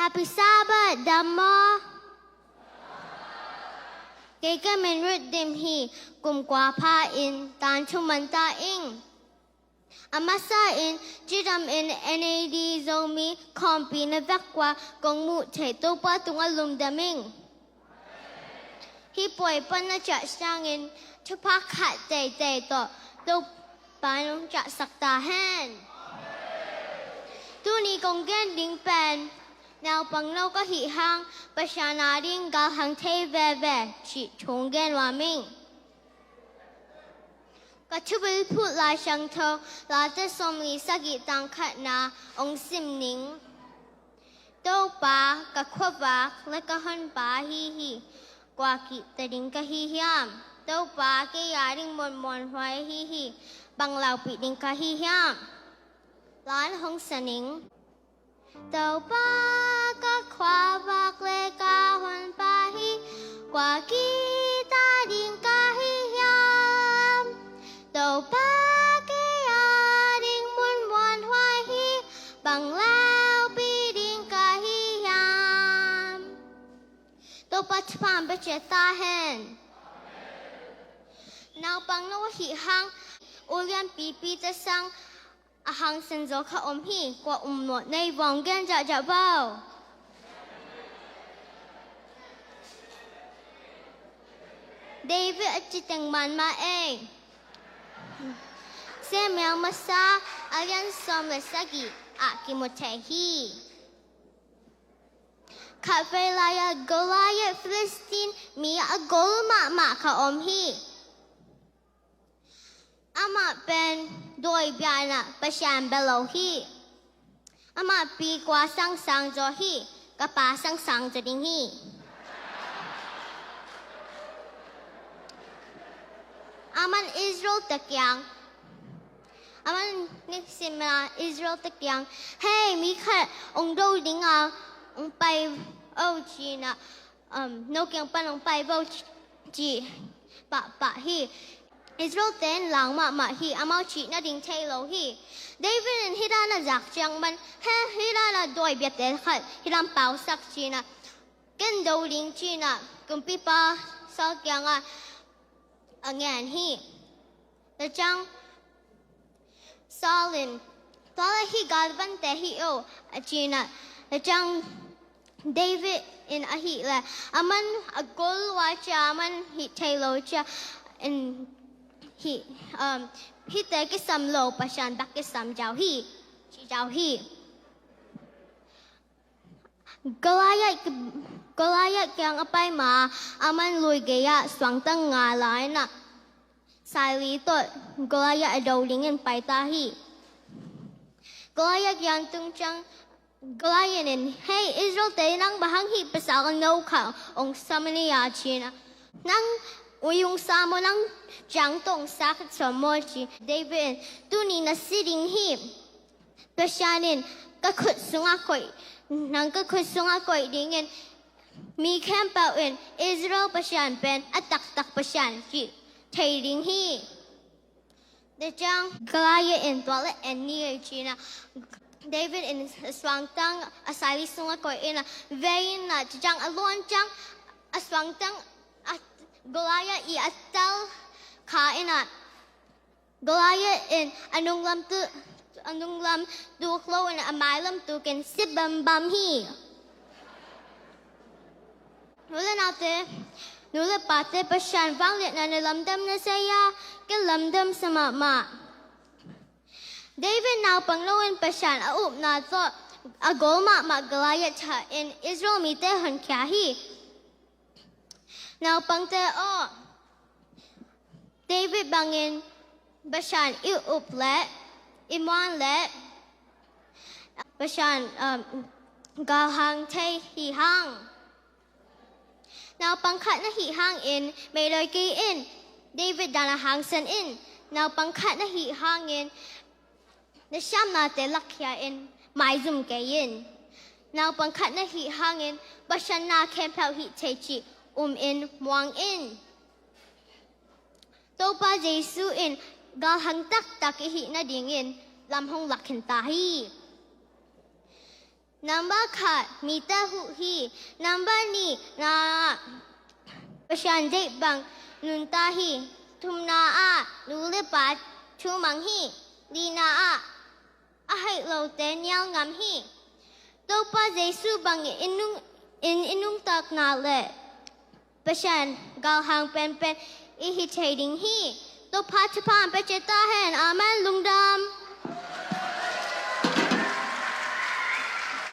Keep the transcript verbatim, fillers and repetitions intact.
Happy Sabbath, dam maw? Kei ka min Ruth Dim hi. Kum kua pha in tan thu man ta ing. A masa in cidam in N A D Zomi khawmpi na vek kua kong muh theih Topa tungah lungdam ing. Hih puai pan na ciah sangin thupha khat teitei tawh Topa in hong ciahsak ta hen. Tuni kong gen ding pen naupang no ka hih hang Pasian a ding galhang thei veve cih thu hong gen nuam ing. Ka thubil phut Lai Siangtho Late sawmli sagih tang khatna hong sim ning. Topa ka khuavak le ka honpa ahi hi. Kua kihta ding ka hi hiam? Topa kei a ding muanmuanhuai ahi hi. Bang laupih ding ka hi hiam? La hong sa ning. Topa ka khuavak le ka honpa hi. Kua kihta ding ka hi hiam? Topa kei a ding muanmuanhuai hi. Bang laupih ding ka hi hiam? Topa thupha hong pia ciat ta hen. Naupang no ahih hang ulian pipi te sang a hangsan zaw kha om hi. Kua um nawh, nei vawng gen zahzah vo. David a ci teng man mah ei. Samuel masa a lian sawm le sagih ah kimu thei hi. Khatvei lai-ah Goliath Philistine mi a gol mahmah kha om hi. Amah pen dawi biakna pasian bia lo hi. Amah pi kua sang sang zaw hi. Ka pa sang sang zaw ding hi. Aman Israel te kiang, aman nisim a Israel te kiang, hei, mi khat hong do ding a hong pai o, ci-in ah, um, no kiang pan hong pai vo, ci pahpah hi. Israel te in lang mahmah hi. Amau cih nading thei lo hi. David in hih dan a zak ciang man, he, hih dan a dawi biate khat hih dan pausak, ci-in ah, ken do ding, ci-in ah kumpipa Saul kiangah a ngen hi. Tua ciang Saul in, tua leh hih galvante hih o, a ci-in ah. Tua ciang David in ahih leh, aman a gol lua cia, aman hih thei lo cia in hih, um, hihte kisam lo, Pasian bek kisam zaw hi, ci zaw hi. Goliath, Goliath kiang a pai ma, aman lui gei-ah suangtang nga la-in ah, saili tawh Goliath a do dingin pai ta hi. Goliath kiang tung ciang Goliath in, hei, Israel te, nang bang hang hih pasal no khat hong sam na hia, ci-in ah, nang ui hong sa maw, nang ciang tawh hong sa khat sawm maw, ci. David in, tuni na si ding hi. Pasian in ka khut sungah koih, nang ka khut sungah koih dingin mi khempeuh in Israel Pasian pen a taktak Pasian cih thei ding hi. Tua ciang Goliath in, tua leh en ni ei, ci-in ah, David in a suangtang a saili sungah koih in ah, vei in ah, tua ciang a luan ciang a suangtang a Goliath i a tal kha in ah, Goliath in a nunglam tu, a nunglam tuk lo in a mailam tukin si bambam hi. Nu le naute, nu le pate, Pasian vangliatna na lamdam na sei a, ka lamdam sa mahmah. David naupang lo in Pasian a upna tawh a gol mahmah Goliath thahin Israel mite honkhia hi. Naupangte aw, David bangin Pasian i up leh i muan leh Pasian, um, galhang thei hi hang. Naupang khat na hih hangin meidoi kei in, David dan a hangsan in. Naupang khat na hih hangin na siamnate lakkhia in, maizum kei in. Naupang khat na hih hangin Pasian na khempeuh hih thei cih um in, muang in. Topa Jesu in galhang taktak i hih nadingin lam hong lak khin ta hi. Nambat khat, mite huh hi. Nambat nih, na Pasian deih bang nunta hi. Thumna ah, nu le pa thumang hi. Lina ah, a haih lote nial ngam hi. Topa Jesu bang in nung in i nungtakna le Pasian galhang penpen i hi thei ding hi. Topa thupha an pia ciat ta hen. Amen. Lungdam.